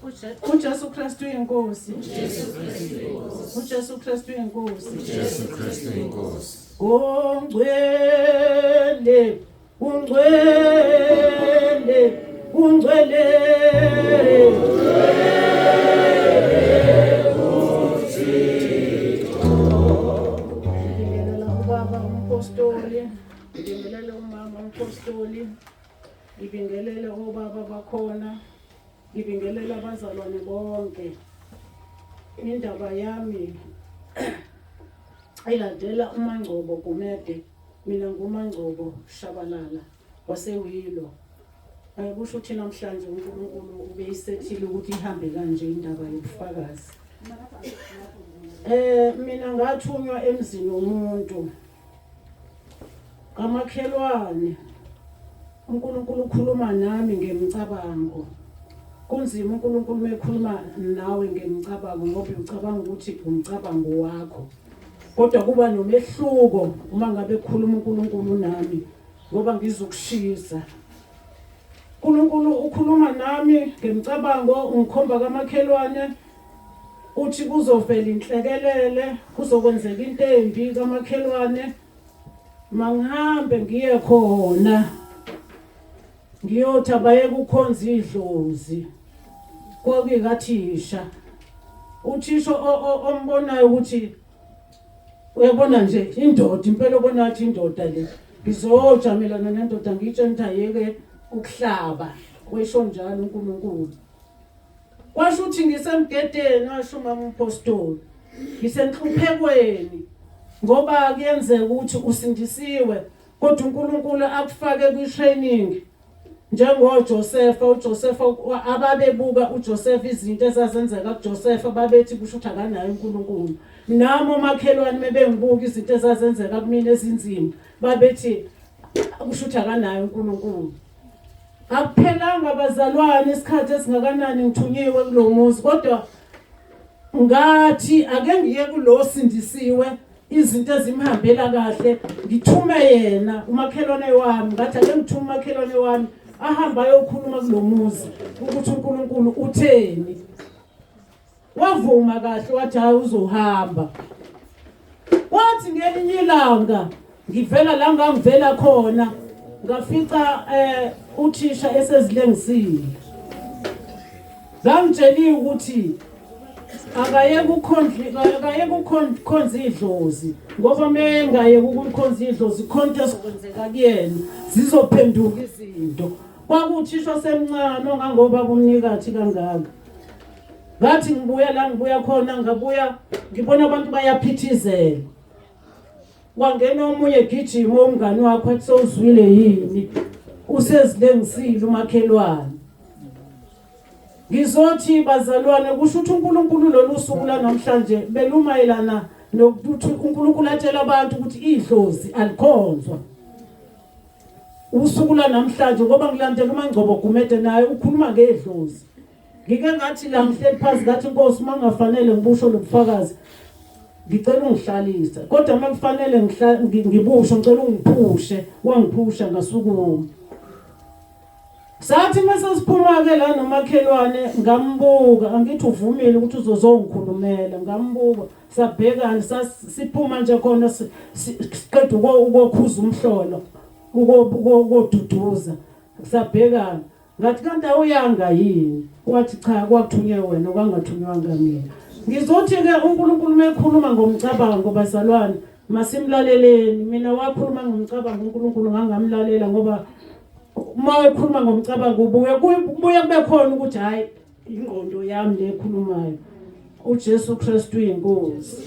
uJesu Kristu inkosi. uJesu Kristu inkosi. uJesu Kristu inkosi. Ungcwele, ungcwele, ungcwele. Ngibingelela ubaba umpostoli, ngibingelele umama umpostoli, ngibingelele obaba bakhona. Ngibingelela abazalwane bonke. Indaba yami ilandela uMangcobo Gumede, mina nguMangcobo Shabalala waseWilo. Kusho ukuthi namhlanje uNkulunkulu ubeyisethile ukuthi ihambe kanje indaba yobufakazi. Mina ngathunywa emzini womuntu kamakhelwane. uNkulunkulu ukhuluma nami ngemicabango. Kunzima uNkulunkulu mekhuluma nawe ngemicabango ngoba ucabanga ukuthi umcabango wakho. Kodwa kuba nomehluko uma ngabe kukhuluma uNkulunkulu nami ngoba ngizokushisa. uNkulunkulu ukhuluma nami ngemicabango, ungikhomba kamakhelwane, uthi kuzovela inhlekelele, kuzokwenzeka into embi kamakhelwane. Mangihambe ngiye khona ngiyothi abayeke ukukhonza idlozi kwakuyikathisha uthisha ombonayo ukuthi uyabona nje indoda impela obona ukuthi indoda le ngizojamelana nendoda ngiyitshela ukuthi ayeke ukuhlaba wesho njalo uNkulunkulu. Kwasho ukuthi ngisemgedeni, washo umama umpostoli, ngisenhluphekweni ngoba kuyenzeka ukuthi usindisiwe kodwa uNkulunkulu akufake kwi-training njengoJosefa. uJosefa ababebuka uJosefa izinto ezazenzeka kuJosefa babethi kusho ukuthi akanayo uNkulunkulu. Nami omakhelwane mebengibuka izinto ezazenzeka kumina ezinzima babethi kusho ukuthi akanayo uNkulunkulu. Akuphelanga bazalwane isikhathi esingakanani ngithunyiwe kulo muzi, kodwa ngathi ake ngiye kulo sindisiwe izinto ezimhambela kahle, ngithume yena umakhelwane wami. Ngathi ake ngithume umakhelwane wami ahambe ayokhuluma kulo muzi ukuthi uNkulunkulu utheni. Wavuma kahle wathi hayi uzohamba. Kwathi ngelinye ilanga ngivela la ngangivela khona ngafica uthisha esezilengisile. Ngangitsheliwe ukuthi akayeke akayeke ukukhonza idlozi ngoba mengayeke ukukhonza idlozi khonto ezokwenzeka kuyena zizophenduka izinto. Kwakuthisha osemncane ongangoba kumnikathi kangaka. Ngathi ngibuya la ngibuya khona ngabuya ngibona abantu bayaphithizela. Kwangena omunye egijima umngani wakho athi sewuzwile yini? Usezilengisile umakhelwane. Ngizothi bazalwane kusho ukuthi uNkulunkulu lolu suku lanamhlanje belumayelana nokuthi uNkulunkulu atshela abantu ukuthi idlozi alikhonzwa. Usuku lanamhlanje ngoba ngilandela uMangcobo Gumede naye ukhuluma ngedlozi. Ngike ngathi la ngihleli phansi ngathi Nkosi uma kungafanele ngibusho lobufakazi ngicela ungihlalise, kodwa uma kufanele ngibusho ngicela ungiphushe. Wangiphusha ngasukuma. Sathi mase siphuma ke la nomakhelwane ngambuka, angithi uvumile ukuthi uzozongikhulumela, ngambuka sabhekana, siphuma nje khona siqeda ukokhuza umhlolo, ukoduduza, sabhekana. Ngathi kanti awuyanga yini? Wathi cha, kwathunywe wena kwangathunywanga mina. Ngizothi-ke uNkulunkulu uma ekhuluma ngomcabango bazalwane masimlaleleni. Mina wakhuluma ngomcabango uNkulunkulu ngangamlalela ngoba uma ekhuluma ngomcabango ubuye kubuye kube khona ukuthi hhayi ingqondo yami le ekhulumayo. uJesu Kristu uyinkosi.